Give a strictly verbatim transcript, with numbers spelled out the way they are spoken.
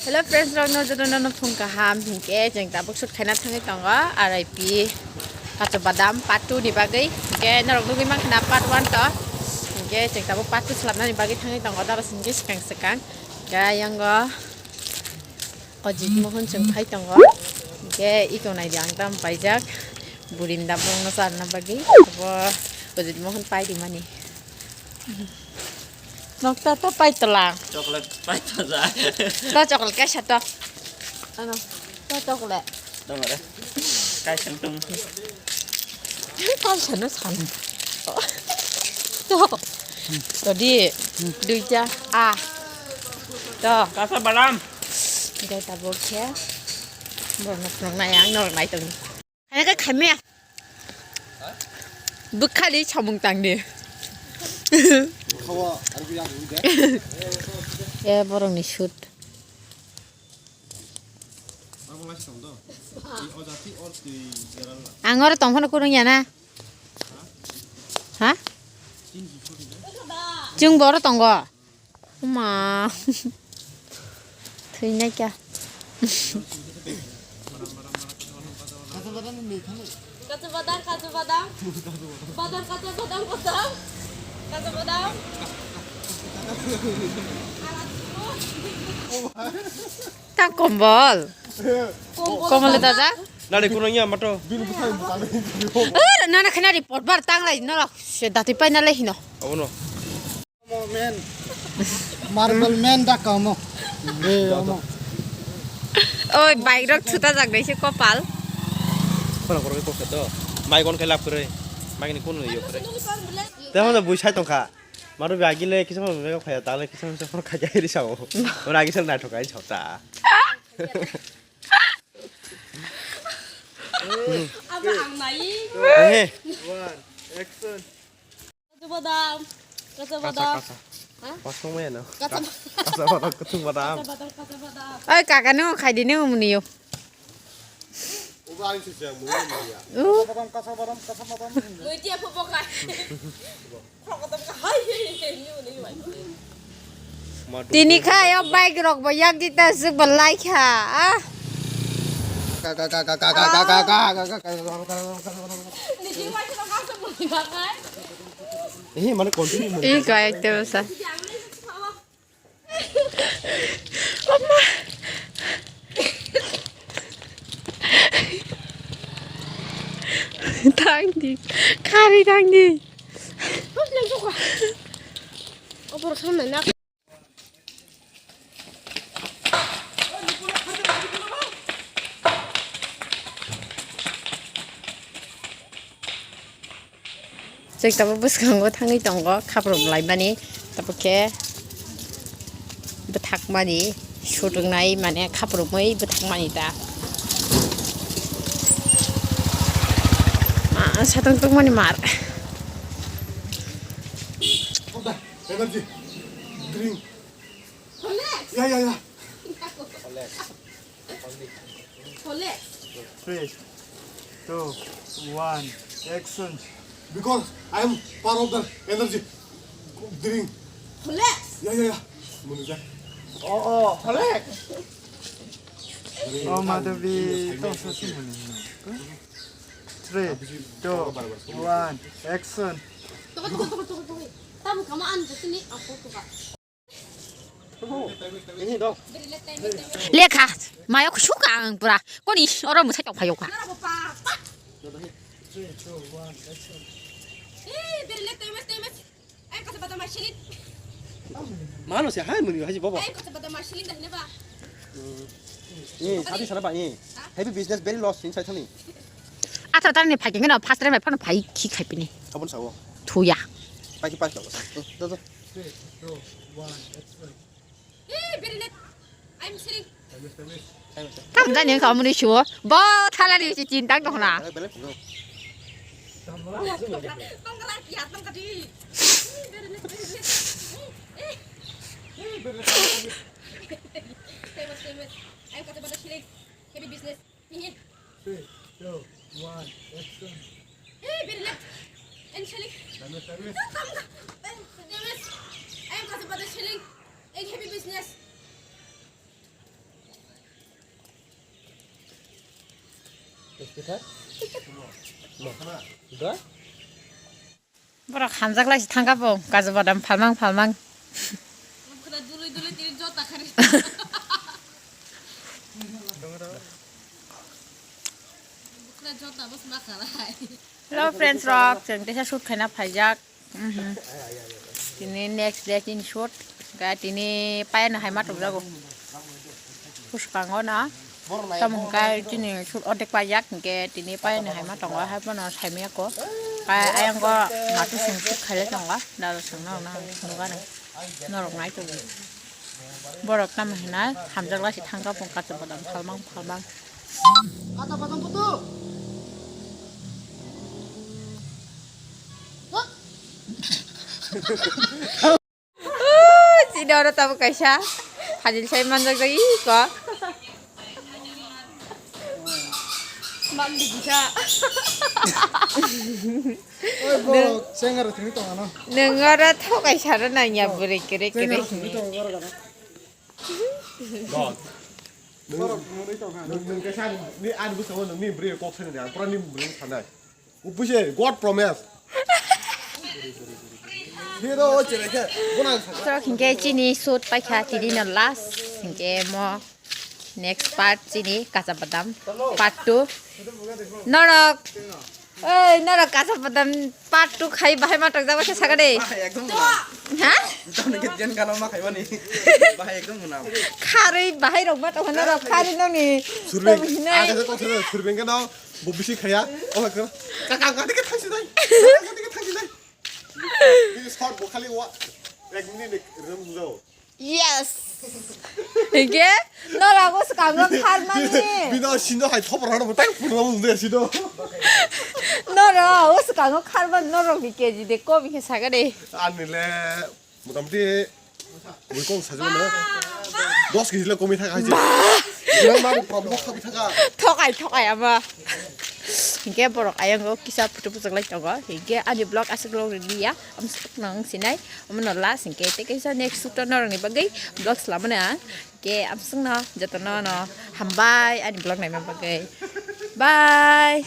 Hello friends rok, no joto no phung kaham. Hinkhe chwng tabuk shoot khaina thangwi tongo R I P Kacho Badam part two ni bagwi. Hinkhe norok nugwi mankha na part one to. Hinkhe chwng tabuk part two swlamnani bagwi thangwi tongo. Dara singkhe swkang swkang. Hinkhe ayango Ojit Mohon chwng phai tongo. Hinkhe iko naidi ang tam paijak. Burinda bongno charna bagwi. Bo Ojit Mohon pai rimani. Nokta ta pai tola. Chocolate pai tola. Ta chocolate kaisa to. Ano, ta chocolate. Dong re. Kaisa tung. Kaisa no san. To. To di. Duita. A. To. Kasa balam. Dai ta bokhe. Borno nang nai ang nor nai tong. Khaina khe khaimaya. Bwkhani samung tangdi. Khawa, arbi yang udah. E borokni shoot. Ang oro tongphano kurung ya na? Ha? Chwng bo oro tongo. Oma. Thwinai kya? Kachu badam, kachu badam. Badam, kachu badam, badam. Kachu badam. Ta kombol. Kombol. Kombol daja. Nari kuno ya mato. Eh, nana khena report bar tang lai nala se dati pai nalai hino. Abono. Man. Marble man da kamo. Re amo. Oi, bike rok thuta jak dai se kopal. Kono kono kok to. Mai kon khe lap kre. Mai ni kun yo kre. Te hon bui sai tong kha. Maru bagi le kisa mo mega khaya ta le kisa mo kisa mo khaya ri sao. Ora agi sal na thokai sao ta. Ama ang nai. Eh. One, action. Kachu badam. Kachu badam. Kasa. Ha? Pasung maya no. Kachu. Kasa badam, kachu badam. Kachu badam, kachu badam. Oi, kaka nung khai di nung muni yo. Uba ang sih jam muni ya. Uh. Kasa badam, kasa badam, kasa badam. Mui tiap apa kai? Tini kha yo bike rok bo yak jita suk bo lai kha. Ah. Ka, ka, ka. Eh, mane continue mo. Ih, kaya te basa. Amma. Tangdi. Kari tangdi. Opor khamna na. Chwng tabuk bwskango thangwi tongo, khaprum laimani, tabuk khe bwthakmani, shoot wngnai mane khaprum wi bwthakmani da. Ma, satong tongmani mar. Energy. Drink. Horlicks. Ya, ya, ya. Horlicks. Horlicks. Three, two, one, action. Because I am power of the energy. Drink. Horlicks. Ya, ya, ya. Munu ja. Oh, oh, Horlicks. Oh, Madhavi, tong sa sing munu. Three, two, one, action. Toko, toko, toko, toko, toko. Tamu kama an jatini aku tuka. Lekha, mayo kusuka ang pura. Koni oro musai tong phayo ka. Mano se hai muni hai baba. Eh, sadi sana ba eh. Heavy business very loss inside thani. Atra tarni phai kengeno first time phano phai khi khai pini. Abon sawo. Thuya. Pai ki pai sawo. Do do. Three, two, one, action. Hey, very late. I'm selling. Tam jani ka muni shuo. Bo thala ni si chin tang dong na. Tongkala kiya tongkati. Very late, very late. Hey. Famous, famous. I'm kata bata selling. Heavy business. Three, two, one, action. Hey, very late. And selling. Famous, famous. Famous. I am Kasabada selling. A heavy business. Borok hamjak lai si thangka bo, kaju badam phalmang phalmang. Hello friends rok, chwng teisa shoot khaina phaijak. Mhm. Tini next day chini shoot. Ga tini payano hai ma tongjago. Puskango na. Tamo hwnkhe chini shoot ordek paijak hwnkhe tini payano hai ma tongo, hai bono saimaya ko. Khe ayang go matu song shoot khaile tongo. Daro song no na nuga na. Norok nai tongo. Borok tamo hwnai hamjak lai si thangka bo kacha badam phalmang phalmang. Kacha badam butu. Chini oro tabuk kaisa hajil sai manjak jagwi ko. Mang di bisa. Oi, borok, chengaro thwngwi tong ano. Nwng oro thokai sara nangya bwrwi kwrwi kwrwi. Chengaro thwngwi tong oro gana. God. Borok, nwngwi tong ha. Nwng, nwng kaisa ni ani bwskango nwngni bwrwi kok sanani, ang pura ni bwrwi sanai. Upuse, God promise. Hero o chere khe, bona sa. Borok hinkhe chini shoot paikha tini no last hinkhe mo. Next part chini kacha badam part two. Norok, oi, norok kacha badam part two khai bahai ma tokjak khe saka de. Bahai ekdom mwnam. Ha? Tamni ke jen galo ma khaimani. Bahai ekdom mwnam. Kharwi bahai rok ma tokha norok kharwi noni. Surbeng. Tamo hinai. Ada kok surbeng, surbeng ke no. Bo bisi khaya. O ka ka ka ke thangsi dai. Ka ka ke thangsi dai. Ini short bo khali wa. Ek minute rum jao. Yes. Hige, norok o swkango kharmani. Bino sino hai thopor hano bo tak purno mo de sino. Norok o swkango kharmani norok ni K G de komi khe saka de. Ani le motamoti bui kong sajima no. Dos K G le komi thaka hai. Nang mari problem khabi thaka. Thokai thokai ama. Hingke borok ayang o kisa photo puchak lai tongo. Hingke ani vlog aswk rok rili ya. Amswk nang sinai. Omono last hingke tei kaisa next shoot o norokni bagwi vlog slamani ang. Hingke amswkno jotono no hambai ani vlog naima bagwi. Bye.